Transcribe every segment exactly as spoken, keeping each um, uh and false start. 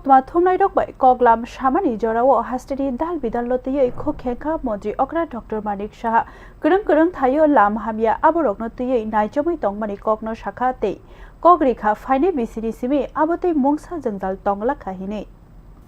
Tma thumnairok bai koklam samani jorao hasteni dal bidalno twiwi khuk khengkha Montri Okra Doctor Manik Saha. Kwrwng kwrwng thaio lam hamya aborokno twiwi naichomwi tongmani kokno sakha tei kok rikha phainai bisini simi abo tei mungsa jwngjal tonglakha hinwi.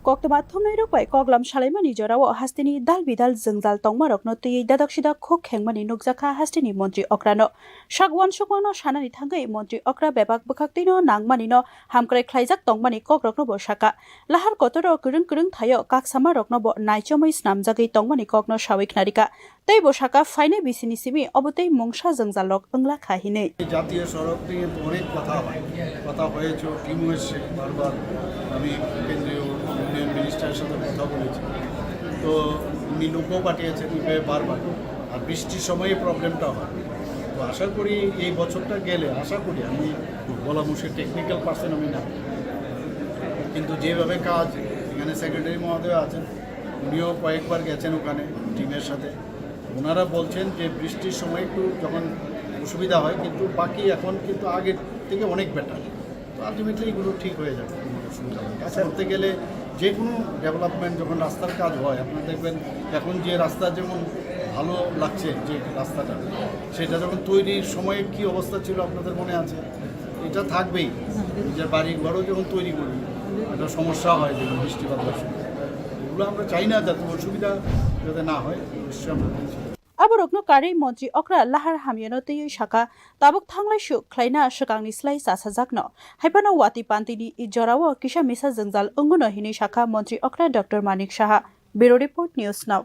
Koktwma thumnairok bai koklam salaimani jorao hasteni dal bidal jwngjal tongmarokno twiwi dadak sidak khuk khengmani nukjakha hasteni Montri Okrano. Sak uansukmano sanani thangwi Montri Okra bebak bwkhaktwino nangmanino hamkrai khlaijak tongmani kokrokno bo sakha. Lahar kotoro kwrwng kwrwng thaio kaksamarokno bo naichomwi snamjagwi tongmani kokno sawi khnarikha. Tei bo sakha phainai bisini simi obo tei mungsa jwngjalrok wngla kha hinwi. জাতীয় সড়ক নিয়ে তো অনেক কথা হয়, কথা হয়েছে, টিমও এসছে বারবার। আমি কেন্দ্রীয় ইউনিয়ন মিনিস্টারের সাথে কথা বলেছি, তো উনি লোকও পাঠিয়েছেন এভাবে বারবার। আর বৃষ্টির সময় এই প্রবলেমটা হয়। তো আশা করি এই বছরটা গেলে, আশা করি, আমি বলা মুশকিল, টেকনিক্যাল পার্সন আমি না, কিন্তু যেভাবে কাজ, এখানে সেক্রেটারি মহোদয় আছেন, উনিও কয়েকবার গেছেন ওখানে টিমের সাথে। ওনারা বলছেন যে বৃষ্টির সময় একটু যখন অসুবিধা হয়, কিন্তু বাকি এখন কিন্তু আগের থেকে অনেক বেটার। তো আলটিমেটলি এগুলো ঠিক হয়ে যাবে, কোনো অসুবিধা নেই। কাজ করতে গেলে যে কোনো ডেভেলপমেন্ট, যখন রাস্তার কাজ হয়, আপনারা দেখবেন এখন যে রাস্তা যেমন ভালো লাগছে, যে রাস্তাটা, সেটা যখন তৈরির সময় কি অবস্থা ছিল আপনাদের মনে আছে? এটা থাকবেই। নিজের বাড়ি ঘরও যখন তৈরি করি, একটা সমস্যা হয়, যেমন বৃষ্টিপাত হয়, এগুলো আমরা চাই না, যাতে অসুবিধা যাতে না হয়, নিশ্চয়ই আমরা করছি। Aborokno karwi Montri Okra lahar hamyano twiwi sakha, tabuk thanglai suk khlaina swkangni slai chasajakno, haiphano watwi pantwini jorao kisa misa jwngjal wngono hinwi sakha Montri Okra Doctor Manik Saha. Bureau Report, News Now.